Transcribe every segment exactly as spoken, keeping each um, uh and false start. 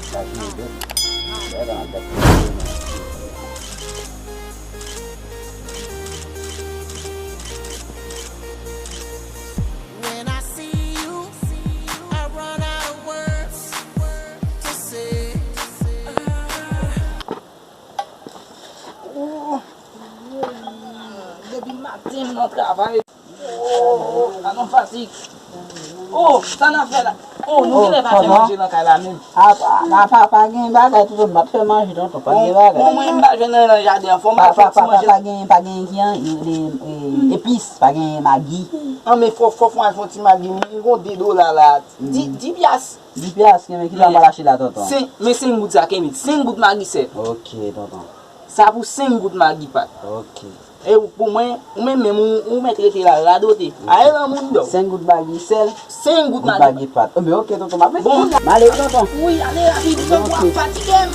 When I see you, I run out of words to say. Oh, depi maten m nan travay. Oh, oh, oh, gade yon fatig. Oh, sa n ap fè la? Oh, nou genlè pa fè manje nan kay la menm. Apa, apa, pa gen bagay, tonton, m ap fè manje, tonton, pa gen bagay. Bon, mwen, m pa jwenn anyen nan jaden an, fò m al fè ti manje. Pa gen, pa gen ki an, e, e, epis, pa gen magi. An, men fò, fò, fò m al fè yon ti magi, m gon de dola la. Di, di pyas. Di pyas, men ki jan m al achte la, tonton? Senk, men senk goud sa, kenbe. Senk goud magi sèl. Ok, tonton. Sa pou senk goud magi pat. Ok. E ou, pou mwen, ou menm menm, ou, ou mèt rete la, radote. Ok. Aye lan moun dò. Senk goud magi sèl. Senk goud magi pat. Magi pat. Oh, men ok, tonton, m ap mete. Bon. M ale, tonton. Wi, ale rapid, tonton, w ap fatige m.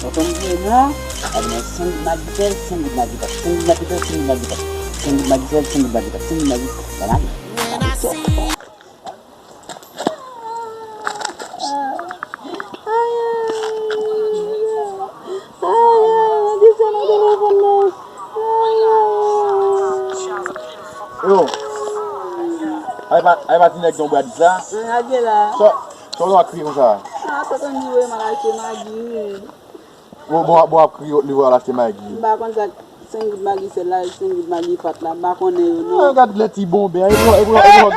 Tonton, m di, non. Ale, men senk goud magi sèl, senk goud magi pat. Senk goud magi sèl, senk goud magi pat. Senk goud magi sèl, senk goud magi pat. Senk goud magi. Ban m ale. Magi sèl. Yo, ay pa, ay pa ti nèg yon brad sa. Mwen lage la. Sa, sa w ap kriye konsa? Ah, sa konn di wi, mwen al achte magi wi. Bon, bon, bon, ap kriye li wè al achte magi. M pa konn sa, senk goud magi sèl la, senk goud magi pat la, m pa konnen yo non. Ah, gad lè ti bonbè, e pou, e pou, e pou,